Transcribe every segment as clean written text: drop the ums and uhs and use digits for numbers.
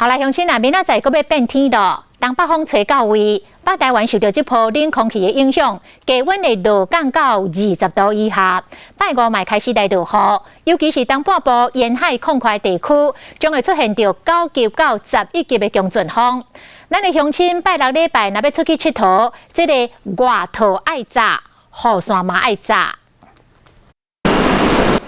好來，鄉親啊，明仔載閣欲變天囉，東北風吹到位，北台灣受著這波冷空氣的影響，低溫會落降到20度以下。拜五嘛開始來落雨，尤其是東半部沿海曠塊地區，將會出現著9級到11級的強陣風。咱的鄉親拜六禮拜若欲出去𨑨迌，這个外套愛紮，雨傘嘛愛紮。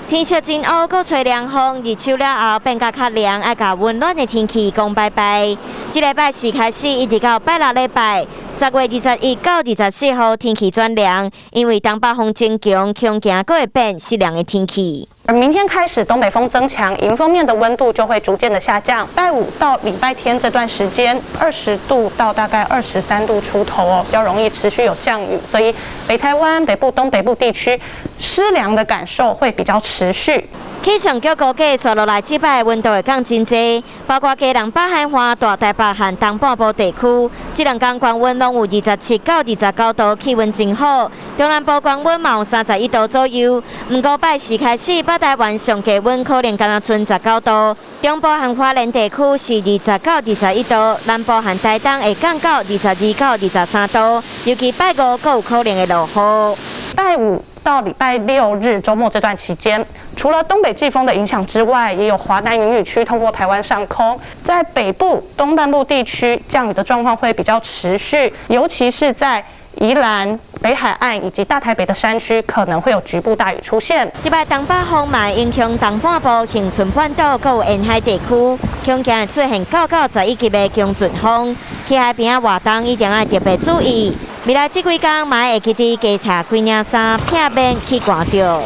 天色真烏，閣吹涼風，入秋了後變甲較涼，愛共溫暖的天氣講拜拜。這禮拜四開始，一直到拜六禮拜，10月21到24號天氣轉涼，因為東北風增強，恐驚閣會變濕涼的天氣。而明天開始，東北風增強，迎風面的溫度就會逐漸的下降。拜五到禮拜天這段時間，20度到大概23度出頭哦，比較容易持續有降雨，所以北台灣北部、東北部地區濕涼的感受會比較持續。氣象局估計，紲落來這擺溫度會降真濟，包括基隆北海岸、大台北和東半部地區，這兩工高溫攏有27到29度，氣溫真好。中南部高溫嘛有31度左右。毋過拜四開始，北台灣上低溫可能干焦賰19度，中部和花蓮地區是20到21度，南部和台東會降到22到23度，尤其拜五閣有可能會落雨。拜五到禮拜六日週末這段期間，除了東北季風的影響之外，也有華南雲雨區通過台灣上空，在北部、東半部地區降雨的狀況會比較持續，尤其是在宜蘭、北海岸以及大台北的山區，可能會有局部大雨出現。這擺東北風嘛影響東半部恆春半島，閣有沿海地區，恐驚會出現9到11級的強陣風。去海邊仔活動一定愛特別注意。未來這幾工嘛會記得加添幾領衫，避免去寒著。